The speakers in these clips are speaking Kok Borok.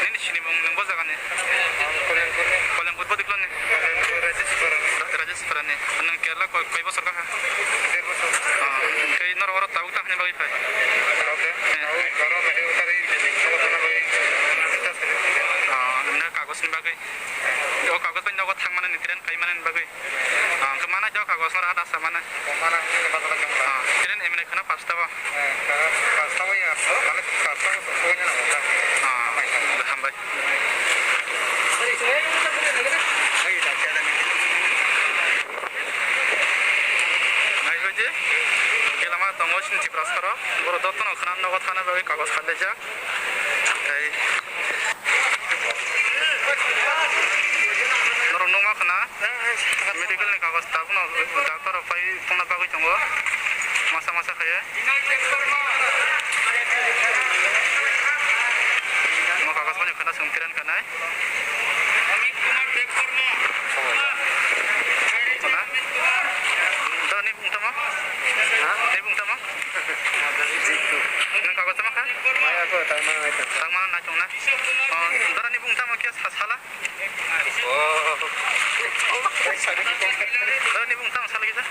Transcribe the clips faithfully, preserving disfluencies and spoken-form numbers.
Nini sinimung nwng bo jagani? Ang Kalyangpurni. Kalyangpur bodi kloni? Kalyangpur Rajeshwarani. Ra-, Rajeshwarani. Nwng Kerala koi, koi bosor kaha? Der bosor. Ah, tei norok oro tabuk tangni bagwi phai? Tabuk de? Eh. Tabuk oro mede utari, tabuk tangna bagwi. Ah, nwng kagosni bagwi? O kagos bai nogo thangmani, train kaimanani bagwi. Ah, hwnkhe mana jok kagos oro ada sa mana. Mana hwnkhe bazar jong la. Ah, train emne khwna paanch ta o. Eh, khwna paanch ta o ya. Mane paanch ta o sokoi na wala. Ah, hambai. Naihoje, gelama tongo sini Tiprasa rok. Borok jotono khwna nogo thana bagwi kagos khaijak. Tei norok nukma khwna medical ni kagoj tabukno doctor rok pai tongna bagwi tongo masa masa khaye. Omo kagoj bai khwna chwng train kanai. Khwna? Da ni bung tamo? Ha? Ni bung tamo? Nwng kagoj tamo kha? Maya ko tangma nai ta. Tangma nai tongna. Oh, dara ni bung tamo khe sa-, sala? Oh. Dara ni bung tamo sala kisa?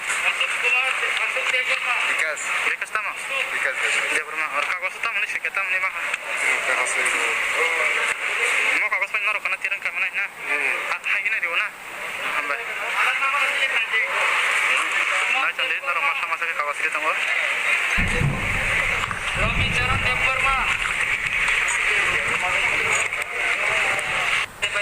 Bikas. Bikas tamo? Bikas Debbarma. Debbarma. Or kagoj tamo ni sike tamo ni ma? Kagoj. Mo kagoj pai norok kana tirang kama nai na? Hmm. Ha, hai hina riwo na? Hambai. Nai chandi, norok masa masa khe kagoj ri tongo. Rabicharan Debbarma.